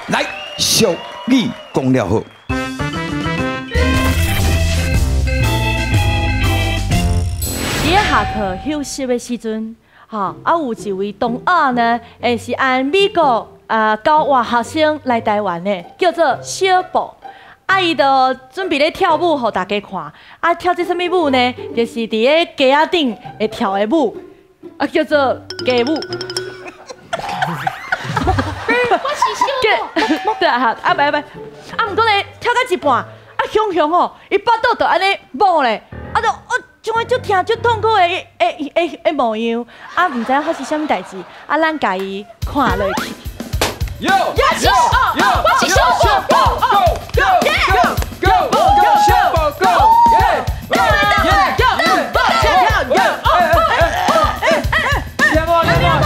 來，俗語講了好。佇咧下課休息的時陣，吼啊有一位同學呢，是按美國啊交換學生來台灣的，叫做小布。啊，伊就準備咧跳舞，予大家看。啊，跳這啥物舞呢？就是佇咧街仔頂會跳的舞，啊，叫做街舞。我是小布。對啊，啊，袂袂，啊，毋過咧跳到一半，啊，雄雄哦，伊腹肚就按呢摸咧，啊，就啊，像個足疼足痛苦的的模樣，啊，毋知影發生啥物代誌，啊，咱共伊看落去。 Yo yo yo，我是小布，Go go go go go 小布 Go，耶耶耶耶，耶莫耶莫，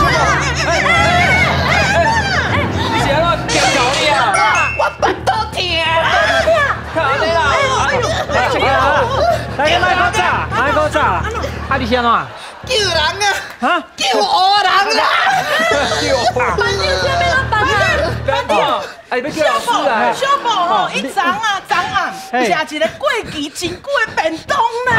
你是按怎行狗你啊？我腹肚疼。看按呢啦，来，莫阁早，莫阁早啦！啊，你是按怎？救人啊！哈？救乌人啦！救！班長這欲按怎辦啊？班長，哎，欲叫老師來。小布吼，伊昨啊昨暗食一个過期真久的便當啦。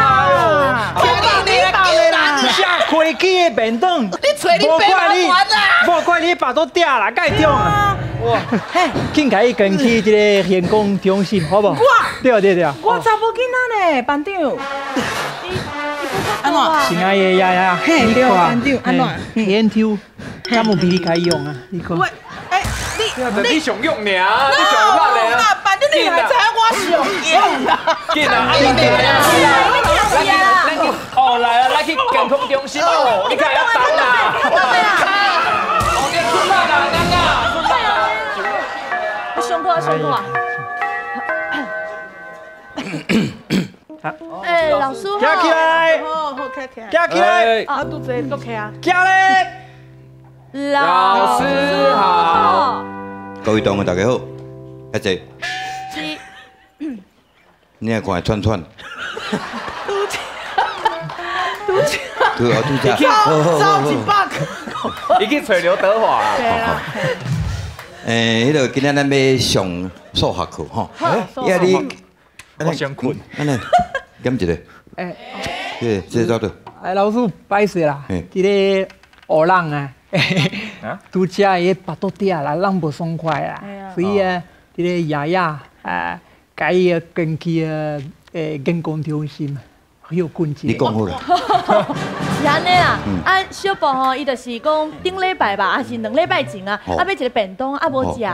你救人啊！食過期的便當，你揣你爸媽啦！無怪你腹肚疼啦，該中啊！哇！嘿，緊共伊扛去這个健康中心，好無？我，對對對。我查某囡仔呢，班長。按怎？親愛的爺爺，嘿，對，班長，按怎？研究，敢有比你較勇啊？你看。喂，欸，你你上勇爾，你上力啊！班長，你哪知影我上勇啦？緊啊！緊啊！哦，來啊，來去健康中心哦，你較會曉動啦。哦，你出力啦，囡仔，出力啦！上課啊，上課啊！欸，老師好。站起來！好好，站起來。站起來！啊，拄坐閣起啊。起來！老師好。各位同學大家好，阿姐。是。你也看會喘喘。拄則，拄則。對啊，拄則。走一百個。伊去揣劉德華。對啦。欸，彼个今仔咱欲上數學課吼。好。呀你，我先睏。按呢，減一个。欸。這這走倒。哎，老師歹勢啦，這个烏人啊，拄則伊腹肚疼啦，人無爽快啦，所以啊，這个爺爺啊，共伊扛去欸健康中心休睏一下。你講好啦。是按呢啦，啊小布吼，伊就是講頂禮拜吧，還是兩禮拜前啊，啊買一个便當，啊無食了，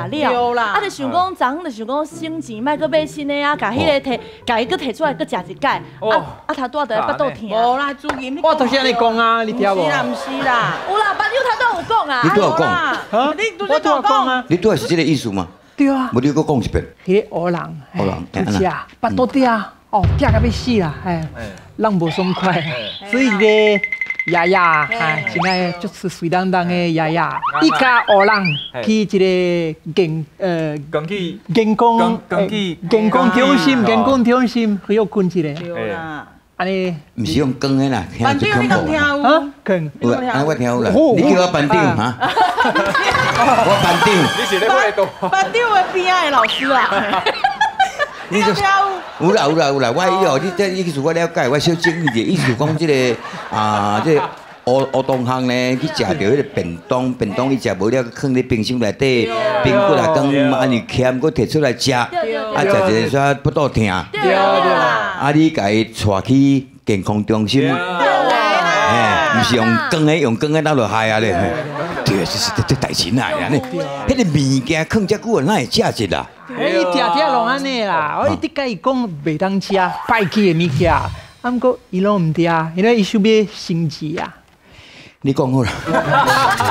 啊就想講昨昏就想講省錢，莫閣買新的啊，共彼个提，共伊閣提出來閣食一擺，啊啊頭拄仔就腹肚疼。無啦，主任，我就是按呢講啊，你聽無？毋是啦，毋是啦。有啦，班長頭拄有講啊。你拄有講？啊？你拄才有講啊？你拄仔是這个意思嗎？對啊。無你閣講一遍。彼个烏人，烏人，拄食腹肚疼，哦，疼甲欲死啦，哎，人無爽快，所以咧。爺爺，哎，真愛足是媠當當的爺爺，伊共烏人去一个健健康健康中心，健康中心去休睏一下。對啦。按呢？毋是用扛的啦，班長你敢聽有？啊，扛。有啊，我聽有啦。你叫我班長哈？我班長。你是咧火多？班長的邊仔的老師啊。你就有啦有啦有啦，我伊哦，你這意思我了解，我小整理者，意思講這个啊，這个烏烏同學呢去食著彼个便當，便當伊食無了，囥佇冰箱內底，冰骨啊，講按呢鹹，閣提出來食，啊食一个煞腹肚疼，啊你共伊帶去健康中心，嘿，毋是用扛的，用扛的哪就害啊咧，對，這是這代誌哪會按呢？彼个物件囥遮久，哪會食一啦？欸，伊定定攏按呢啦，我一直共伊講袂當食歹去的物件，啊，毋過伊攏毋聽，因為伊想欲升級啊。你講好啦。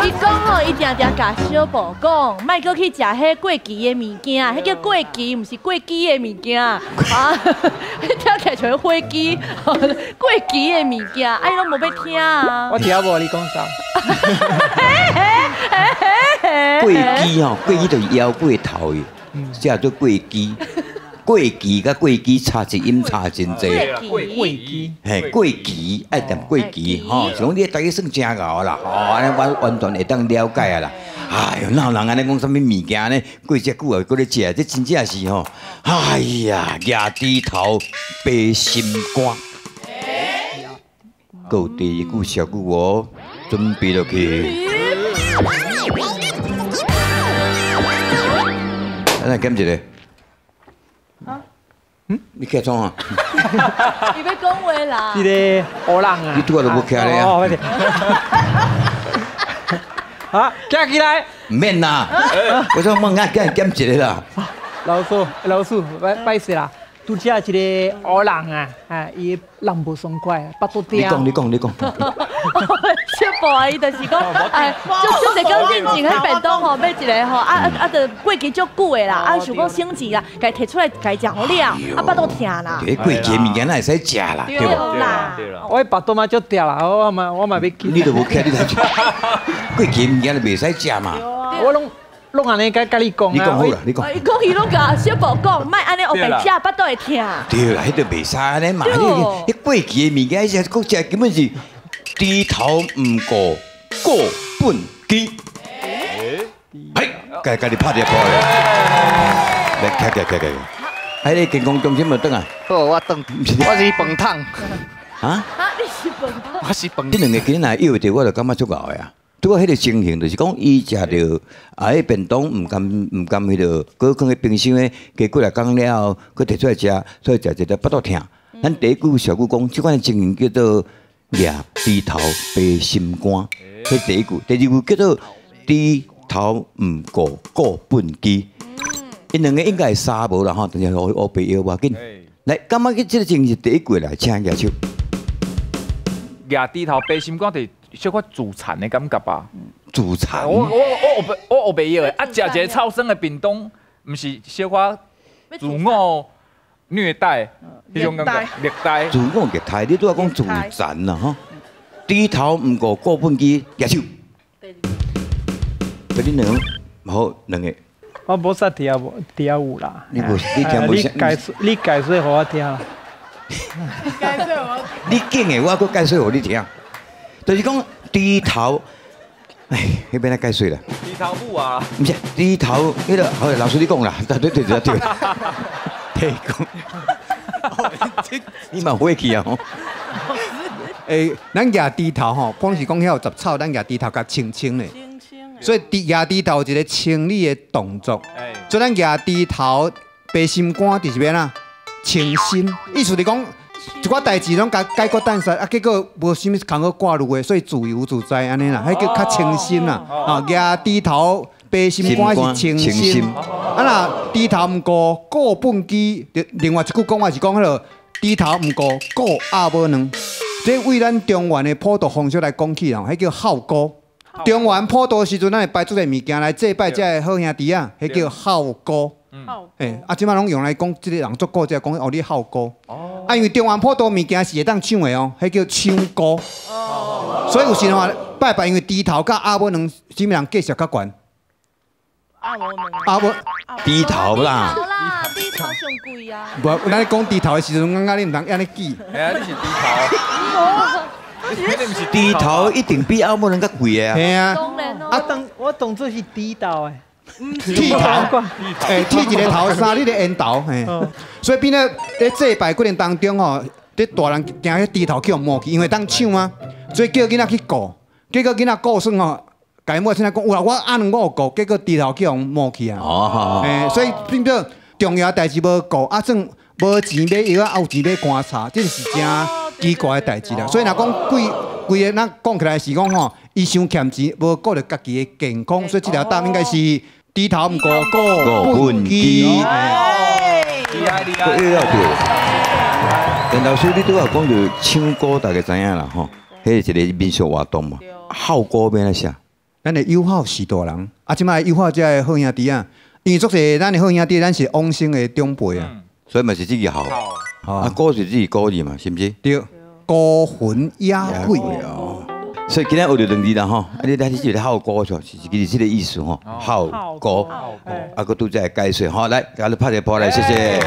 伊講吼，伊定定共小布講，莫閣去食彼過期的物件，彼叫過期，毋是過期的物件啊。彼聽起來像火機，過期的物件，啊，伊攏無欲聽啊。我聽無你講啥。過期吼，過期就是枵過頭的，這叫做過期。过期佮过期差一音差真济。过期，嘿，过期爱念过期吼，是讲你台语算真𠢕啦，吼，按呢我完全会当了解啊啦。哎哟，哪有人按呢讲啥物物件呢？过遮久啊，阁咧食，这真正是吼，哎呀，攑猪头白心肝。阁有第二句俗语哦，准备落去。咱来减一个。嗯？你起来创啊？伊欲讲话啦。这个乌人啊。你拄仔都无起来啊？啊，站起来。毋免啦，我说我爱减减一个啦。老师，老师，歹势啦。拄才一个乌人啊，啊，伊人无爽快，腹肚疼。你讲，你讲，你讲。小宝啊，伊就是讲，哎，就就讲进前彼便当吼，买一个吼，就过期足久的啦，啊想讲省钱啦，共提出来共食予了，啊腹肚疼啦。这过期的物件哪会使食啦？对无？啦。我腹肚嘛足疼啦，我嘛欲去。你都无起，你来食。过期的物件就袂使食嘛。我拢。拢按呢，共你讲啊！你讲好啦，你讲。伊讲伊拢共小宝讲，莫按呢乌白食，腹肚会疼。对啦，彼就袂使按呢嘛。彼过期的物件，彼阁食根本是猪头毋顾顾本机。嘿，家己拍一个波咧。来，起起起起。哎，你健康中心无转啊？好，我转。我是饭桶。啊？啊，你是饭桶？我是饭。这两个囡仔约著，我就感觉足𠢕的啊。拄仔彼个情形，就是讲伊食著啊，彼便当毋甘毋甘彼个，阁囥佇冰箱的加几若工了后，阁提出来食，所以食一个腹肚疼。咱第一句俗语讲，这款的情形叫做掠猪头白心肝，这第一句。第二句叫做猪头毋顾顾本机。𪜶两个应该会相无啦吼，但是乌白药无要紧。来，感觉这个情形是第一句来，请举手。掠猪头白心肝就是小可自残的感觉吧。自残。我学袂晓的，啊，食一个臭酸的便当，毋是小可自我虐待，彼种感觉，虐待。自我虐待，你拄仔讲自残啦吼。猪头毋顾顾畚箕，举手。对恁两个，好两个。我无啥听无听有啦。你无，你听无啥？你解说予我听。解说我。你讲的，我阁解说予你听。就是讲猪头，哎，彼边来解说啦。猪头母啊。毋是猪头，彼个好，老师你讲啦，对对对对对。提供。你嘛火气啊吼。欸，咱举猪头吼，光是讲遐有杂草，咱举猪头共清清的。所以举猪头有一个清理的动作。所以咱举猪头白心肝就是欲按怎？清心，意思是讲一寡代志拢共解决等势，啊，结果无啥物工好挂虑的，所以自由自在按呢啦，彼叫较清心啦。啊，举猪头白心肝是清心。啊若猪头毋顾顾畚箕，另外一句讲话是讲彼落猪头毋顾顾鸭母卵。这为咱中原的普渡方式来讲起吼，彼叫孝菇。中原普渡时阵，咱会摆足济物件来祭拜这个好兄弟仔，彼叫孝菇。欸，啊，这摆拢用来讲，这个人足古才讲哦，你孝菇。啊，因为中原普渡物件是会当抢的哦，彼叫抢菇。所以有时候拜拜，因为猪头佮鸭母卵，啥物人价值较悬？鸭母卵。鸭母。猪头啦。猪头上贵啊。无，咱讲猪头的时阵，感觉你毋通按呢记。哎呀，你是猪头。猪头一定比鸭母卵较贵的啊。嘿啊。当然咯。啊，我当做是猪头的。剃头，欸，剃一个头，三日的烟头，嘿。所以变咧咧祭拜过程当中吼，咧大人惊彼猪头去予摸去，因为当抢啊，所以叫囡仔去顾。结果囡仔顾算吼，共伊母亲讲，有啦，我鸭卵我有顾，结果猪头去予摸去啊。哦。欸，所以变做重要代志无顾，啊，算无钱买药啊，有钱买棺材，这是真奇怪的代志啦。所以若讲规规个咱讲起来是讲吼，伊伤欠钱，无顾著家己的健康，所以这条答案应该是猪头毋顾顾畚箕。厉害厉害。对对。陈老师，你拄仔讲著抢菇，大家知影啦吼，彼是一个民俗活动嘛。孝菇欲按怎写？咱的友好是大人，啊，这摆友好这个好兄弟仔，因为足济咱的好兄弟，咱是往生的长辈啊，所以嘛是这个孝。啊，孤是这个孤字嘛，是毋是？对，孤魂野鬼。所以今仔学著两字啦吼，啊你来是一个孝孤错，是其实这个意思吼，孝孤，啊，阁拄才会解说吼，来，共你拍一个噗来，谢谢。